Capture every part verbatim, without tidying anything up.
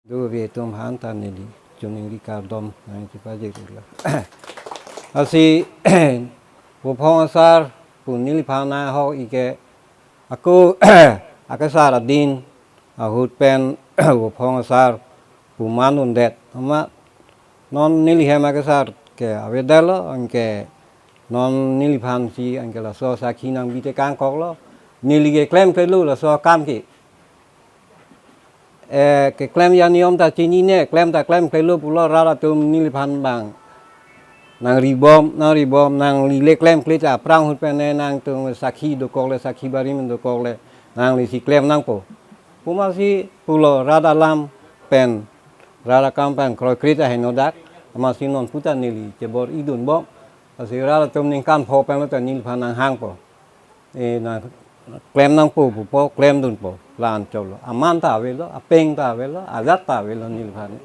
Dove atum aphan ta neli choningri kardom nangchepajirlo. Lasi Buphong asar pu neliphan nahok-ik ke ako akesar adin ahut pen Buphong asar pu man undet. Amat non neli hem akesar ke avedetlo, anke non neliphan si anke laso sakhi nangbitekangkoklo. Neli ke klemklelo laso akam ke. Eh, keklem aniyom ta chinine, klem ta klemklelo pulo, rat atum neliphan bang nangribom, nangribom, nangli le klemkle ta aphrang ahut pen ne nangtum sakhi dokokle, sakhi barim dokokle, nangli si klem nangpo pu masi pulo, rat alam pen, rat akam pen kroikre ta henodak, amatsi non puta neli chebor-idunbom. Lasi rat atum ningkan pho pen ta neliphan nanghangpo. Eh, nangklem nangpo pupo, klemdunpo, la-anchotlo. Aman ta avelo, apeng ta avelo, ajat ta avelo neliphan.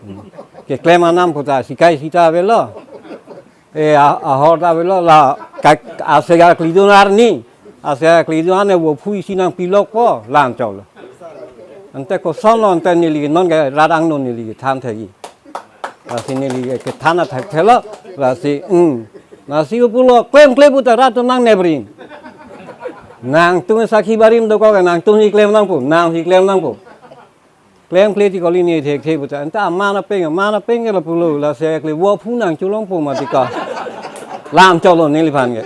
Hmm. Keklem anam puta sikai sita avelo. Eh, a-, ahor ta avelo, la ka-, ase aklidun arni, ase aklidun arni vo phui si nangpilokpo, la-anchotlo. Ante kosonlo, ante neli non ke rat angno neli kethan thekji. Lasi neli kethan athekthelo, lasi, hmm. Lasi pulo klemkle puta rat atum nangneprim. Nangtum sakhi barim dokok, nangtum si klem nangpo, nang si klem nangpo. Klemkle ti kali ne thekthe puta. Anta aman apeng, aman apeng ke lapulo, lasi kle vo phu nangcholongpo mati ka. La-anchotlo neliphan ke.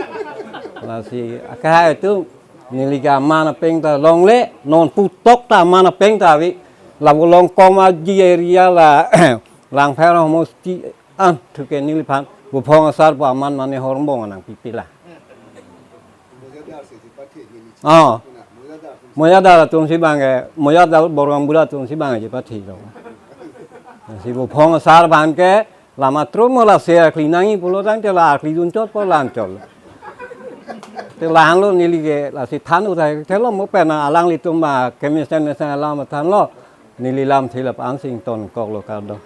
Lasi akahai atum neli ke aman apeng ta longle, non putok ta aman apeng ta ave. La Volongkom aji area la Langpher homosti an thuke neliphan Buphong asar pu aman mane hormbong nangpipelang. Oh. Mojadar atum si bang ke, Mojadar Borgaon bura atum si bang ke chepathelo. Si Buphong asar aphan ke, lama trum mo lasi akli nangji pulo tangte la aklidunchotpo, la-anchotlo. Te la-anlo neli ke, lasi than uthai thelo mo pen alanglitum ma kemesen mesen alam thanlo. Neli lamthe lapu-an si ingtonkoklo, kardom.